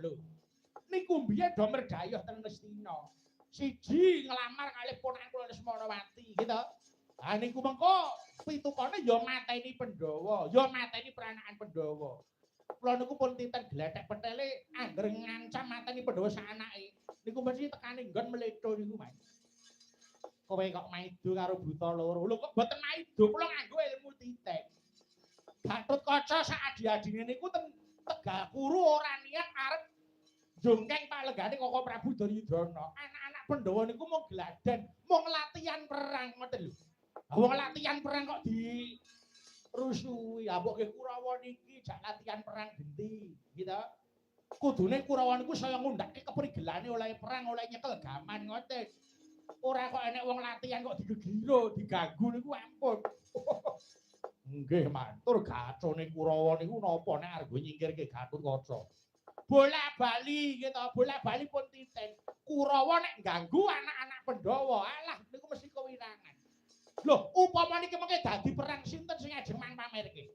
Lho. Niku mbiyen do merdayuh ten Ngastina. Siji nglamar kalih ponakan kula Lesmanawati, gitu. Ha niku mengko pitukane ya mateni Pandhawa, ya mateni peranakan Pandhawa. Kula niku pun titen glethek petele angger ngancam mateni Pandhawa sak anake. Niku mesti tekane nggon mletho niku, Mas. Kowe kok maido karo buta loro. Lho kok mboten maido, kula nganggo ilmu titen. Gatotkaca sak adi-adine niku ten Tegal Kuru ora niat arep jongkeng palenggane Koko Prabu Duryudana. Anak-anak Pandhawa niku mung gladen, mung latihan perang ngoten lho. Wong latihan perang kok dirusuhi. Ha mbok nggih Kurawa niki jak latihan perang genti, gitu. Kudune Kurawa niku saya ngundhake keprigelane oleh perang, oleh nyekel gaman ngoten. Ora kok enek wong latihan kok digegiro, diganggu niku ampun. Nggih, matur gacone Kurawa niku napa nek arep nyingkirke Gatotkaca. Bola-bali gitu, bola-bali pun titen. Kurawa nek ganggu anak-anak Pandhawa, alah niku mesti kewirangan. Lho, upama niki mengke dadi perang sinten sing ajeng mang pamerke?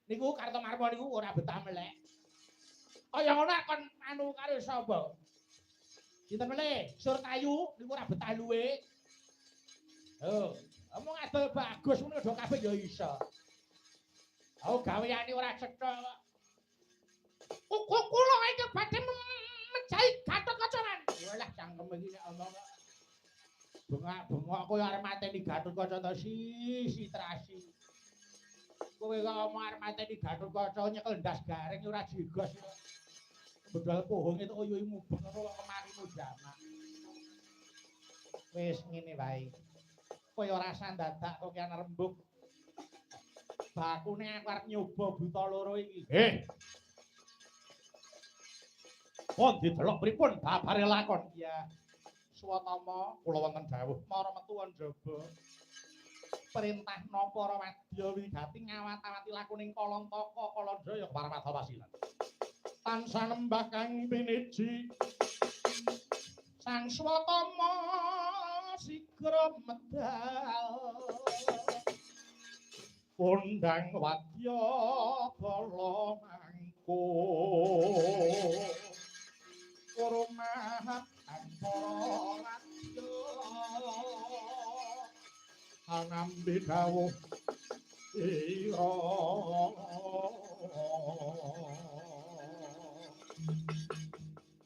Niku Kartomarma niku ora betah melek. Kaya ngono kon anu karo sapa? Sinten meleh? Surtayu niku ora betah luwe. Oh, omong adol bagus ngono do kabeh ya iso. Oh, gaweane ora cetha kok. Kula iki badhe mejahi Gatotkaca man. Walah cangkem iki nek omong kok. Bengak-bengok kowe arep mateni Gatotkaca to si trasi. Kowe kok omong arep mateni Gatotkaca nyekel ndas garing ora jigos. Bedal pohong itu uyuhi mubeng ngono kok kemarimu jamak. Wis ngene wae. Kowe ora usah dadak kok kian rembug. Bakune aku arep nyoba buta loro iki. Pun didelok pripun babare lakon? Iya. Swatama kula wonten dawuh mara metu njaba. Perintahna para wadya wigati ngawat-awati lakuning Kalantaka Kalanjaya Paramatha Pasilan. Tansah nembah kang piniji. Sang Swatama sigra medal. Kondang wadya bala mangko. Kurmahan para wadya. Anambi dawuh ira.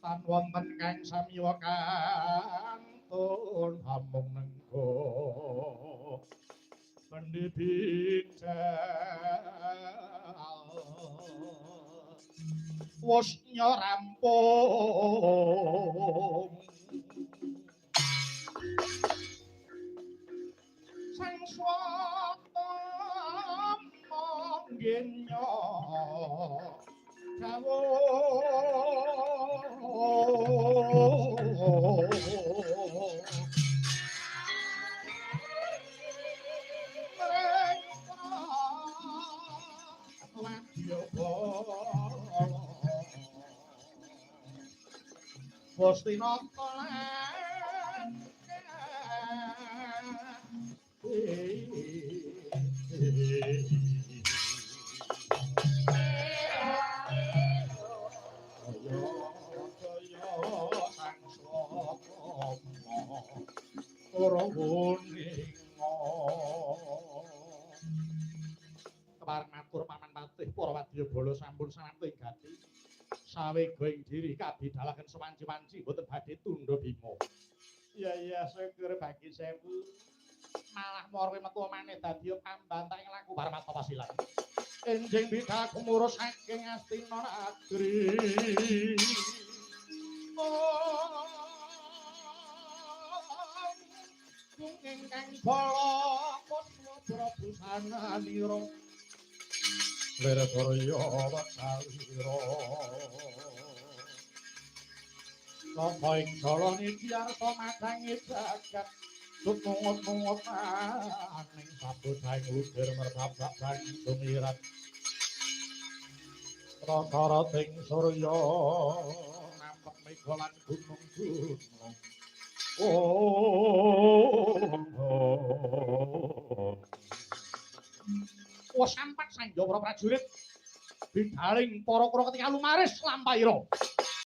Tan wonten kang samiwa kantun hamung nenggo bendi bidal wis rampung sang swatama nggenya dawuh Wastinata lan Kepareng matur Paman Patih para wadyabala sampun sawanti ing gati. Sawega ing diri kabidalaken sewanci-wanci mboten badhe tundha bima. Iya iya syukur bagi sewu. Malah mara metu maneh dadi pambantah ing laku Paramatha Pasilan. Enjing bidhal gumuruh saking Astina Nadri. Ingkang bala kuswa prabusananira. Lerakarya wakalira. Saka ing jalane diarta madangi jagat. Tutungut-tungut ning sabudhaing udir mertabak banyu sumirat. Rata-rating surya nampak mega lan gunung-gunung. Oh. Wah sampat sanjaya para prajurit bidaling para Kurawa ketika lumaris lampahira.